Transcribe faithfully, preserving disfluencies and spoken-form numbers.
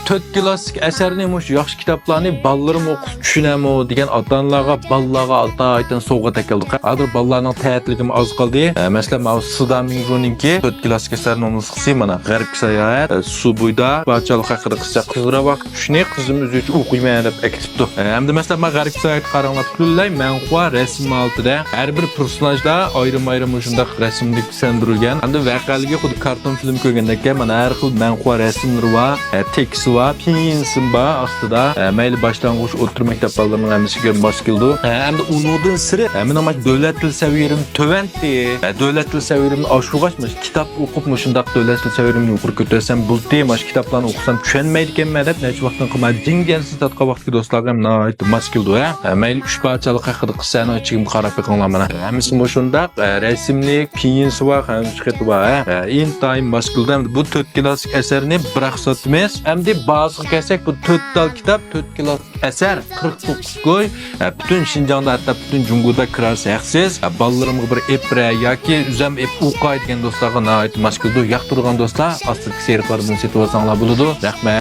تۆت كىلاسسىك ئەسەرنى، مۇشۇ ياخشى كىتابلارنى بالىلىرىم ئوقۇسا چۈشىنەمۇ دېگەن ئاتا-ئانىلارغا، بالىلارغا ئاتايىتىن سوۋغات ئەكەلدۇق. ھازىر بالىلارنىڭ تەتىلىگىمۇ ئاز قالدى. ئە، مەسىلەن، ماۋۇ سىدا مىڭرۇنىڭكى تۆت كىلاسسىك ئەسەرنىڭ نۇسخىسى مانا غەربكە ساياھەت، ئە، سۇ بويىدا پادىشاھلىق ھەققىدە قىسسە، قىزغىنراق چۈشنى قىزىم ئۆزى ئۈچۈن ئوقۇيمەن دەپ ئەكېتىپتۇ. ئە، ئەمدى مەسىلەن، مانا غەربكە ساياھەتكە قاراڭلار، پۈتۈنلەي مەنخۇا رەسىم ھالىتىدە ھەر بىر پېرسوناژدا ئايرىم-ئايرىم مۇشۇنداق رەسىملىك چۈشەندۈرۈلگەن. ئەمدى ۋەقەلىكى خۇددى كارتون فىلىم كۆرگەندەك، مانا ھەر خىل مەنخۇا رەسىملىرى بار، ئە، تېكىستى بار، پىنيىنسى بار ئاستىدا. ئە، مەيلى باشلانغۇچ، ئوتتۇرا مەكتەپ بالىلىرىنىڭ ھەممىسىگە ماس كېلىدۇ. ئە، ئەمدى ئۇنىڭدىن سىرت، ئە، مېنىڭ مانا دۆلەت تىل سەۋىيەم تۆۋەنتى. ئە، دۆلەت تىل سەۋىيەمنى ئاشۇرغاچ، مانا كىتاب ئوقۇپ مۇشۇنداق دۆلەت تىل سەۋىيەمنى يۇقىرى كۆتۈرسەم بولدى، مانا كىتابلارنى ئوقۇسام چۈشەنمەيدىكەنمەن دەپ نەچچە ۋاقىتتىن قالماي جىڭگەنسىز تارتقان ۋاقىتتىكى دوستلارغا ھەم ناھايىتى ماس كېلىدۇ، ھە. ئە، مەيلى ئۈچ پادىشاھلىق ھەققىدە قىسسەنىڭ ئىچىگىمۇ قاراپ بېقىڭلار مانا. ھەممىسى مۇشۇنداق، ئە، رەسىملىك، پىنيىنسى بار، ھەممىسى خېتى بار، ھە. ئە، ئىنتايىن ماس كېلىدۇ. ئەمدى بۇ تۆت كىلاسسىك ئەسەرنى بىراق ساتىمىز. ئەمدى بازىغا كەلسەك، بۇ تۆت تال كىتاب، تۆت كىلاس ئەسەر، قىرىق توققۇز كوي، ئە، پۈتۈن شىنجاڭدا، ھەتتا پۈتۈن جۇڭگودا كىراسى ھەقسىز. ئە، بالىلىرىمغا بىر ئېلىپ بېرەي ياكى ئۆزۈم ئېلىپ ئوقۇي دېگەن دوستلارغا ناھايىتى ماس كېلىدۇ. ياقتۇرغان دوستلار ئاستىدىكى سېرىقلاردىن سېتىۋالساڭلار بولىدۇ. رەھمەت.